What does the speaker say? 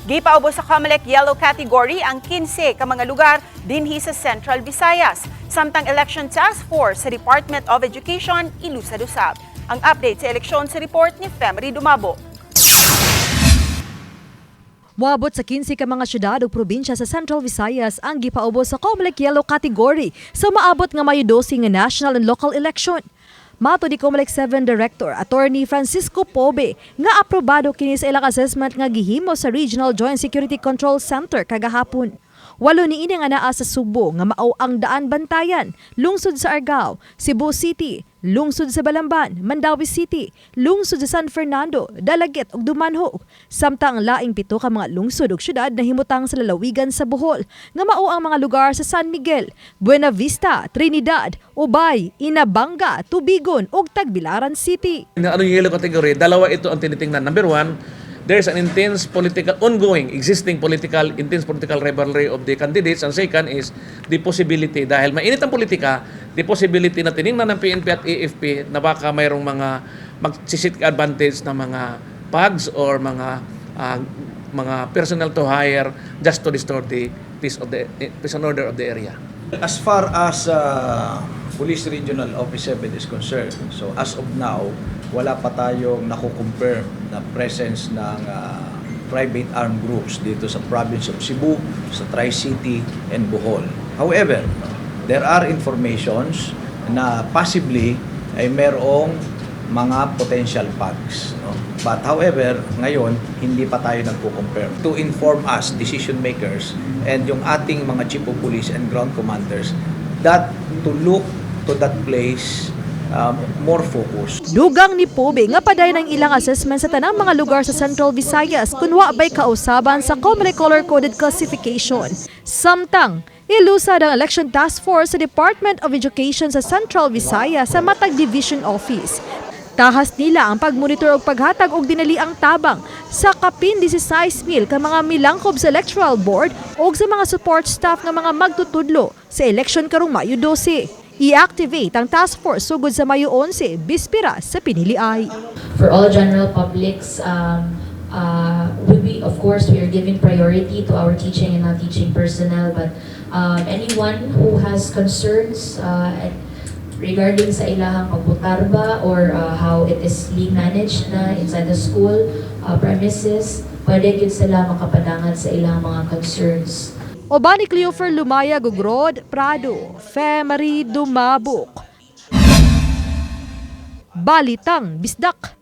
Gipaubos sa COMELEC Yellow category ang 15 ka mga lugar dinhi sa Central Visayas. Samtang Election Task Force sa Department of Education ilusad usab. Ang update sa eleksyon sa report ni Femery Dumabo. Moabot sa 15 ka mga syudad ug probinsya sa Central Visayas ang gipaubos sa COMELEC Yellow category sa maabot nga Mayo 12 nga national and local election. Matod ni COMELEC 7 Director Attorney Francisco Pobe nga aprobado kini sa ilang assessment nga gihimo sa Regional Joint Security Control Center kagahapon. Walo ni ini nga naa sa Sugbo nga mao ang Daanbantayan, lungsod sa Argao, Cebu City, lungsod sa Balamban, Mandaue City, lungsod sa San Fernando, Dalaguete ug Dumanjug. Samtang ang laing 7 ka mga lungsod ug syudad nahimutang sa lalawigan sa Bohol nga mao ang mga lugar sa San Miguel, Buena Vista, Trinidad, Ubay, Inabanga, Tubigon ug Tagbilaran City. Ano yung yellow category? Dalawa ito ang tinitingnan. Number one, there's an intense political, ongoing, existing political, intense political rivalry of the candidates. And second is the possibility, dahil mainit ang politika, the possibility na tiningnan ng PNP at AFP na baka mayroong mga magsi-seek advantage na mga PAGs or mga personnel to hire just to restore the peace and order of the area. As far as Police Regional Office 7 is concerned, so as of now, wala pa tayong nakukumpirm na presence ng private armed groups dito sa province of Cebu, sa Tri-City, and Bohol. However, there are informations na possibly ay merong mga potential PAGs. No? But however, ngayon, hindi pa tayo nagko-confirm. To inform us, decision makers, and yung ating mga chief of police and ground commanders, that to look to that place more focus. Dugang ni Pobe nga padayon ang ilang assessment sa tanang mga lugar sa Central Visayas kung wa bay kausaban sa COMELEC color-coded classification. Samtang, ilusad ang Election Task Force sa Department of Education sa Central Visayas sa Matag Division Office. Tahas nila ang pagmonitor og paghatag og dinaliang tabang sa kapin 16,000 ka mga milangkob sa Electoral Board og sa mga support staff nga mga magtutudlo sa election karong Mayo 12. I-activate ang task force sugod sa Mayo 11, bispira sa piniliay. For all general publics, we, of course, we are giving priority to our teaching and non-teaching personnel, but anyone who has concerns regarding sa ilahang pagbotar ba or how it is being managed na inside the school premises, pwede gyud sila makapadangan sa ilang mga concerns. Uban ni Cleofer Lumaya ug Rod Prado, Femery Dumabok. Balitang Bisdak.